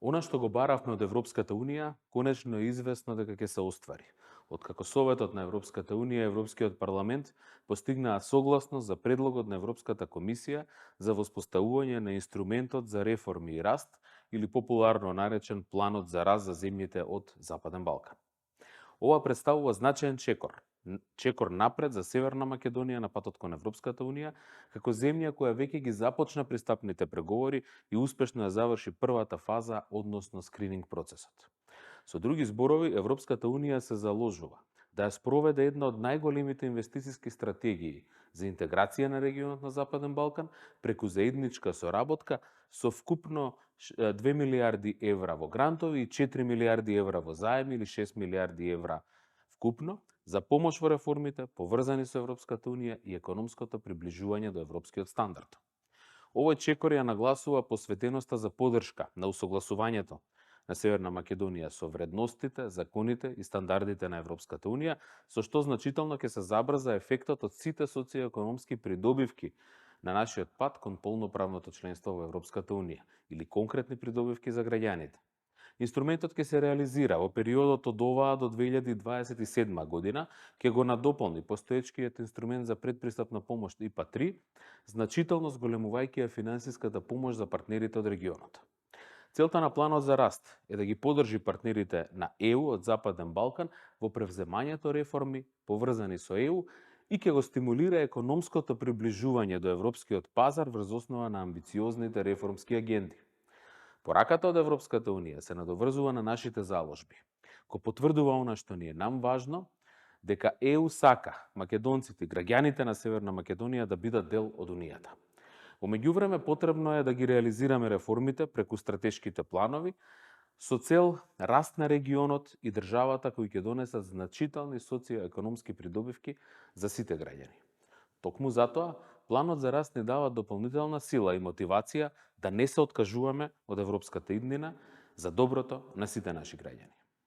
Она што го баравме од Европската Унија, конечно е известно дека ќе се оствари. Откако Советот на Европската Унија и Европскиот парламент постигнаа согласност за предлогот на Европската комисија за воспоставување на инструментот за реформи и раст, или популарно наречен Планот за раст за земјите од Западен Балкан. Ова представува значаен чекор напред за Северна Македонија на патот кон Европската Унија, како земја која веќе ги започна пристапните преговори и успешно ја заврши првата фаза, односно скрининг процесот. Со други зборови, Европската Унија се заложува да ја спроведе една од најголемите инвестициски стратегии за интеграција на регионот на Западен Балкан преку заедничка соработка со вкупно 2 милиарди евра во грантови и 4 милиарди евра во заеми, или 6 милиарди евра вкупно, за помош во реформите, поврзани со Европската Унија и економското приближување до европскиот стандард. Овој чекор ја нагласува посветеноста за поддршка на усогласувањето на Северна Македонија со вредностите, законите и стандардите на Европската Унија, со што значително ќе се забрза ефектот од сите социоекономски придобивки на нашиот пат кон полноправното членство во Европската Унија, или конкретни придобивки за граѓаните. Инструментот ќе се реализира во периодот од оваа до 2027 година, ќе го надополни постоечкиот инструмент за предпристапна помош ИПА-3, значително зголемувајќи ја финансиската помош за партнерите од регионот. Целта на планот за раст е да ги поддржи партнерите на ЕУ од Западен Балкан во превземањето реформи поврзани со ЕУ и ќе го стимулира економското приближување до европскиот пазар врз основа на амбициозните реформски агенди. Пораката од Европската Унија се надоврзува на нашите заложби, кој потврдува она што ни е нам важно, дека ЕУ сака македонците и граѓаните на Северна Македонија да бидат дел од Унијата. Во меѓувреме потребно е да ги реализираме реформите преку стратешките планови со цел раст на регионот и државата кои ќе донесат значителни социоекономски придобивки за сите граѓани. Токму затоа, планот за раст ни дава дополнителна сила и мотивација да не се откажуваме од европската иднина за доброто на сите наши граѓани.